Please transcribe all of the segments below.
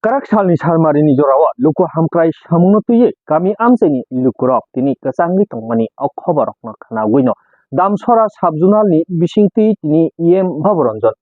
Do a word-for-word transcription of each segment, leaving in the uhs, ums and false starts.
Kwrak salni salmarini jorao luku hamkrai samungno twiwi kami amchaini lukurok tini kwchangwi tongmani o khoborokno khwnagwino Damsora sub-zonalni bisingtwi tini E M Baburanjan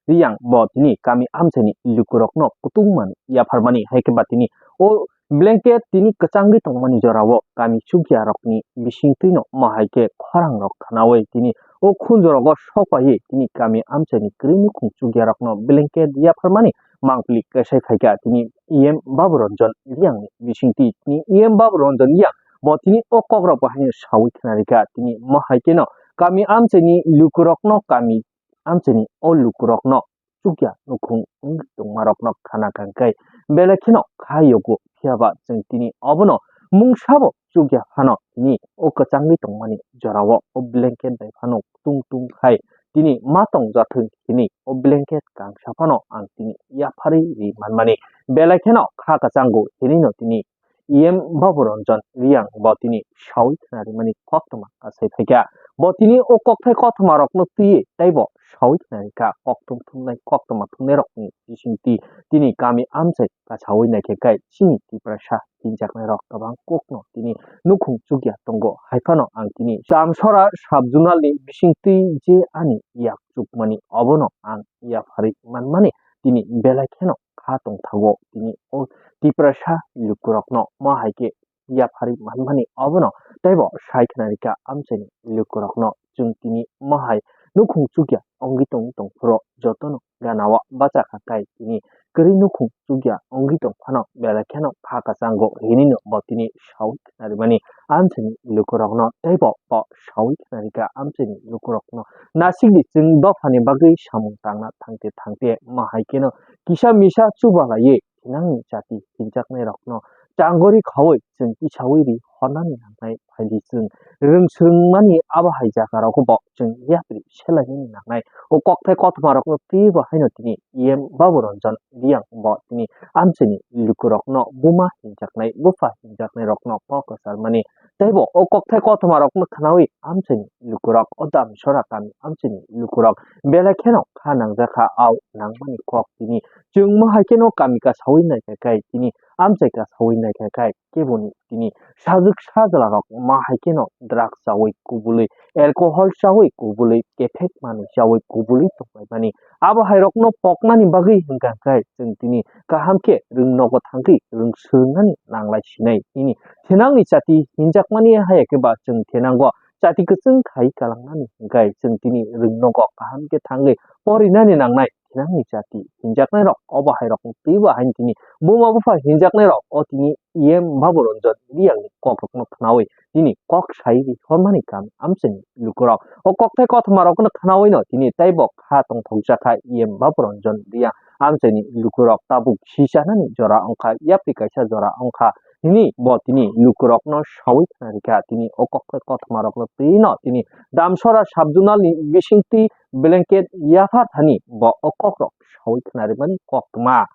Riyang bo tini kami amchaini lukurokno kutungmani yapharmani, hai khe ba tini o blanket tini kwchangwi tongmani jorao kami chukyarokni bisingtwino mo hai khe khorangrok khwnawi tini o khunjorogo sokpaiwi tini kami amchaini kwrwi nukhung chukyarokno blanket yapharmani mangpili kwsai phaikha tini E M Baburanjan Riyangni bisingtwi. Tini E M Baburanjan Riyang bo tini o kokrok bo haino sawi khwnarikha, tini mo hai kheno kami amchaini lukurokno kami amchaini o lukurokno chukya nukhung wngwi tongmarokno khana kangkhe belai kheno kha yogo, phiyaba chwng tini obono mungsabo chukya phano tini o kwchangwi tongmani jorao o blanket bai phano tung tung khai tini ma tong jathwng hini o blanket kangsa phano ang tini yapharwi ri manmani. Belai kheno kha kwchango hinino tini E M Baburanjan Riyang bo tini sawi khwnarimani koktwma kasai phaikha. Bo tini o kokthai kothoma rokno twiwi teibo sawi khwnarikha. Kokthum thumnai koktwma thumnai rokni bisingtwi tini kami amchai kasawi naikhe kai chini Tiprasa hinjaknai rok kwbang kokno tini nukhung chukya tongo. Haiphano ang tini Damsora sub-zonalni bisingtwi je ani yak chukmani obono ang yapharwi manmani tini belai kheno kha tongthago tini o Tiprasa lukurokno mo hai khe yapharwi manmani obono teibo sai khwnarikha amchaini lukurokno chwng tini mo hai nukhung chukya wngwi tong tongphuru jotono ganao bachakha kai tini kwrwi nukhung chukya wngwi tongphano belai kheno kha kwchango hinino bo tini sawi khwnarimani amchaini lukurokno teibo bo sawi khwnarikha amchaini lukurokno nasikdi chwng dophani bagwi samung tangna thangte thangte mo hai kheno kisa misa chubalaiwi thinangni chati hinjaknairokno changori khaui chwng tisaui ri hornani nangnai phaidi chwng rwng swrwngmani abo hai jagarokbo chwng yapri selainani nangnai. O kokthai kothoma rokno twibo haino tini E M Baburanjan Riyang bo tini amchaini lukurokno buma hinjaknai bupha hinjaknairokno kok kwcharmani teibo o kokthai kothoma rokno khwnaui amchaini lukurok o Damsora kami amchaini lukurok belai kheno kha nangjakha au nangmani kok tini chwng mo hai kheno kami kasaui naikha kai tini amchai kasaui naikha kai keboni tini sajwk sajla rok ma hai kheno drugs chaui kubului, alcohol chaui kubului, kephek manwi chaui kubului tonglaimani. Abo hai rokno poknani bagwi hwnkha khe chwng tini kaham khe rwng nogo thangwi rwng swrwngnani nanglai sinai. Tini thinangni chati hinjakmani haya khe ba chwng thinango chati kwchwng khai kalangnani hwnkhe chwng tini rwng nogo kaham khe thangwi porinani nangnai. Thinangni chati hinjaknai rok obo hai rok twibo hain tini buma bupha hinjaknai rok o tini E M Baburanjan Riyangni kok rokno khwnaui tini kok sai ri hormani kami amchaini lukurok o kokthai kothoma rokno khwnaui no tini teibo kha tongthokjakha E M Baburanjan Riyang amchaini lukurok tabuk sichanani jora wngkha yapri kaisa jora wngkha hini bo tini lukurokno saui khwnarikha tini o kokthai kothoma rokno twi no tini Damsora sub-zonalni bisingtwi blanket yaphar thani bo o kokrok saui khwnarimani koktwma.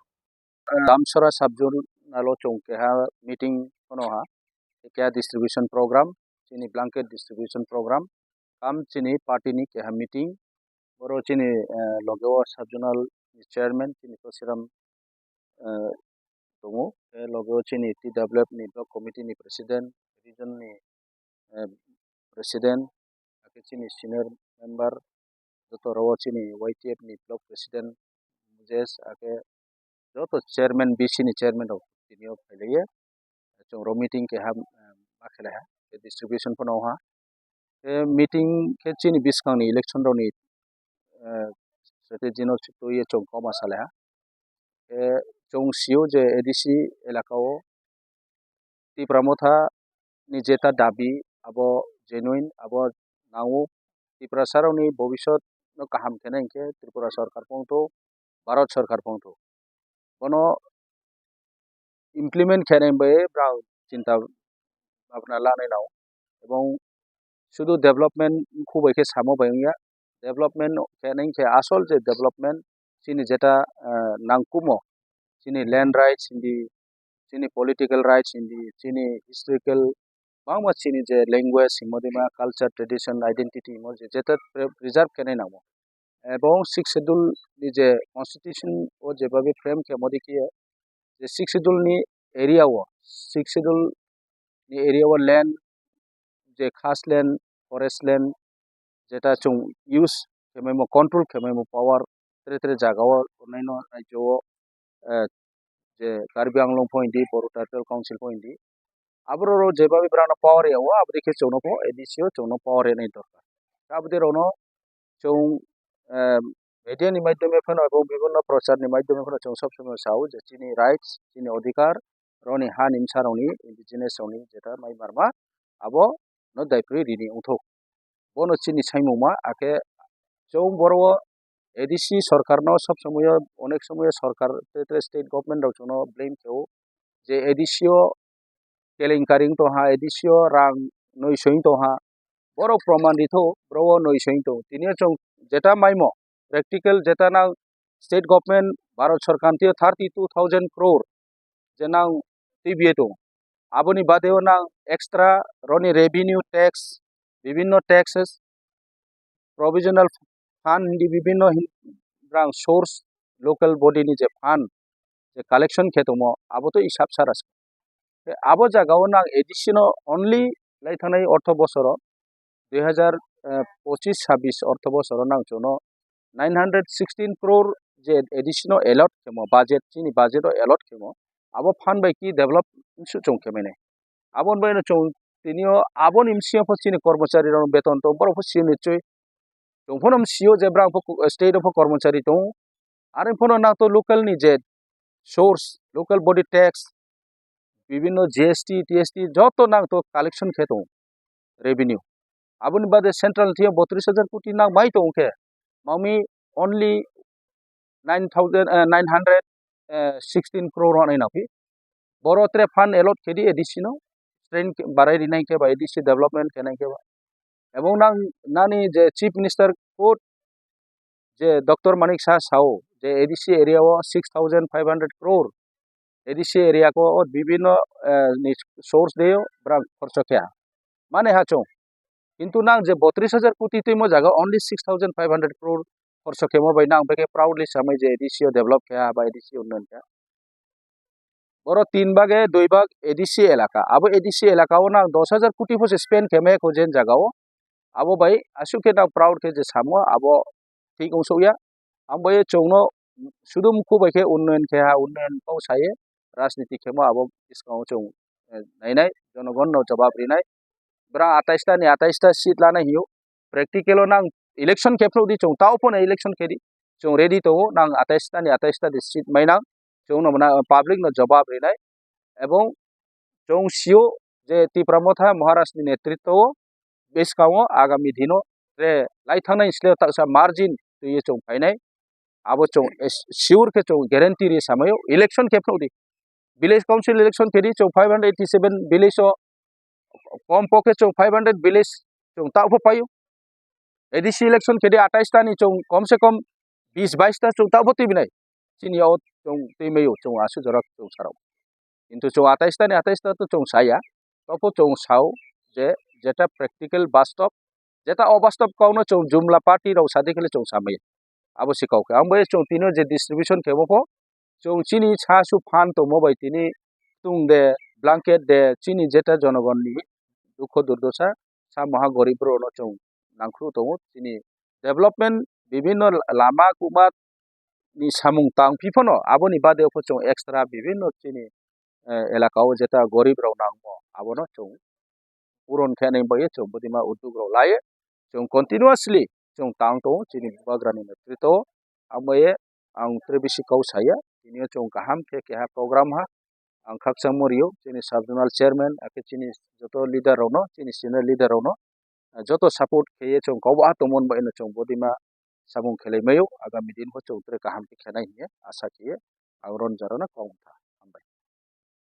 Damsora sub-zonal o chwng keha meeting phano ha, keha distribution program, chini blanket distribution program, kam chini party ni keha meeting, boro chini, eh, loge o sub-zonal ni chairman chini Tosiram, eh, tongo, eh, loge o chini T W F ni block committee ni president, region ni eh, president, ake chini senior member, joto oro o chini Y T F ni block president, Mujesh, ake joto chairman, B C ni chairman rok tini o phailaiye, chwng oro meeting keha, eh, ma khelai ha, distribution phano ha. Tei meeting khe chini bwskangni election rokni, eh, strategy no twiwi chwng kok ma salai ha. Tei chwng sio je A D C elaka o Tipra Motha ni jeta dabi abo genuine, abo nango. Tiprasa rokni bobisot no kaham khe nai hinkhe Tripura sorkar pongtho, Bharat sorkar pongtho. Bono implement khenai bai brao chinta bhabna lanai nao. Ebong sudu development khubai khe samo bai wngya. Development khenai khe asol je development chini jeta, eh, nangkumo, chini land rights hindi, chini political rights hindi, chini historical bangma chini je language himo dima, culture, tradition, identity himo je jeta pre-, preserve khenai nango. Ebong Sixth Schedule ni je constitution o jebabe frame khe modi khe je Sixth Schedule ni area o, Sixth Schedule ni area o land, je khas land, forest land, jeta chwng use khemaimo, control khemaimo power tre tre jaga o tongnai no rajyo o, eh, je Karbi Anglong pho hindi, Boru Territorial Council pho hindi, aborok jebabe borokno power ya o, aboni khe chwngno pho A D C o chwngno power ya nai dorkar. Aboni rokno chwng, eh, media ni maidhyome phano abo bibhinno prochar ni maidhyome phano chwng sob somoi sao je chini rights, chini odhikar, roni ha ni bwsa rokni, indigenous rokni jeta mai marma abo no daiphri rini wngthok. Bono chini saimungma, akhe chwng boro o A D C sorkar no sob somoi o, onek somoi o sorkar tre tre state government rok chwngno blame khe o je A D C o kelenkari wng tongha, A D C o rang noi soi wng tongha, borok proman ritho, boro o noi soi wng tong. Tini o chwng jeta maimo, practical jeta nang state government Bharat sorkar tio thirty two thousand crore je nang twi biye tong. Aboni bade o nang extra roni revenue tax, bibhinno taxes, provisional fund di bibhinno hin-, rang source, local body ni je fund je collection khe tongmo, abo to isap sara se. Te abo jaga o nang A D C no only lai thangnai ortho bosoro, dui hazar pochis sabis ortho bosoro nang chwngno nine hundred sixteen crore je A D C no allot khemo, budget, chini budget o allot khemo, abo fund bai ki develop su chwng khe mene. Aboni bai no chwng tini o aboni bisi o pho chini kormochari rok beton tong, borok pho sini chui. Chwng phano sio je borok pho state o pho kormochari tongo. Are phano nang to local ni je source, local body tax, bibhinno G S T, T S T joto nang to collection khe tongo revenue. Aboni bade central ni thio botris hajar koti nang mai tongo khe, mami only nine thousand, eh, nine hundred, eh, sixteen crore hwnwi nangphi. Boro tre fund allot khe di A D C no, train khe barai rinai khe ba A D C development khenai khe ba. Ebong nang nani je Chief Minister quote je Doctor Manik Saha sao je A D C area o six thousand five hundred crore A D C area ko o bibhinno, eh, ni source de o bra khorcho khe ha. Mane ha chwng. Kintu nang je botris hajar koti twi mo jaga only six thousand five hundred crore khorcho khe mo bai nang beke proudly samai je A D C o develop khe ha ba A D C unnayan khe ha. Boro tin bage dui bag A D C elaka. Abo A D C elaka o nang dos hajar koti pho se spend khe me ko jen jaga o. Abo bai asuk khe nang proud khe je samo abo thik wng suk ya. Ang bai chwng no sudu mukhu bai khe unnayan khe ha, unnayan kau saye rajniti khe mo abo bwskango chwng, eh, nainai, jonogon no jawab rinai. Bwrang atais ta ni atais ta seat lana hiyo. Practical o nang election khe phano di chwng tao phano election khe di. Chwng ready tongo, nang atais ta ni atais ta di seat mai nang. Chwng no mwnang, public no jawab rinai. Ebong chwng sio je Tipra Motha Maharaj ni netritwo o bwskango agami dino tre lai thangnai sle taksa margin twiwi chwng phainai. Abo chwng es-, sure khe chwng guarantee ri samaio election khe phano di. Village council election khe di chwng five hundred eighty seven village o kom pokhe chwng five hundred village chwng ta pho paio. A D C election khe di atais ta ni chwng kom se kom bis bais ta chwng ta pho twi binai. Chini o chwng twi maio chwng asu jora chwng sarao. Kintu chwng atais ta ni atais ta to chwng saya. To pho chwng sao je jeta practical bastob, jeta obastob kok no chwng jumla party rok sadi khe le chwng samai. Abo si kok khe. Ang bai chwng tini o je distribution khe bo pho chwng chini sa su phan tongmo bai tini tung de, blanket de, chini jeta jonogon ni dukho durdosa, sa maha gorib rok no chwng nangkhru tongo. Chini development bibhinno lama kuma ni samung tang phi phano aboni bade pho chwng extra bibhinno chini, eh, elaka o jeta gorib rok nangmo abono chwng puron khe nai bai chwng bodima uddog rok lai chwng continuously chwng tang tongo chini bubagra ni netritwo o. Ang bai ang tre bisi kok saya, tini o chwng kaham khe keha program ha ang khakchangma rio chini sub zonal chairman akhe chini joto leader rok no, chini senior leader rok no, joto support khe ye chwng kok ba tongmon bai no chwng bodima samung khelai maio, agami din bo chwng tre kaham khe khenai hiye asa khe ye ang ron jaro no kok wngkha.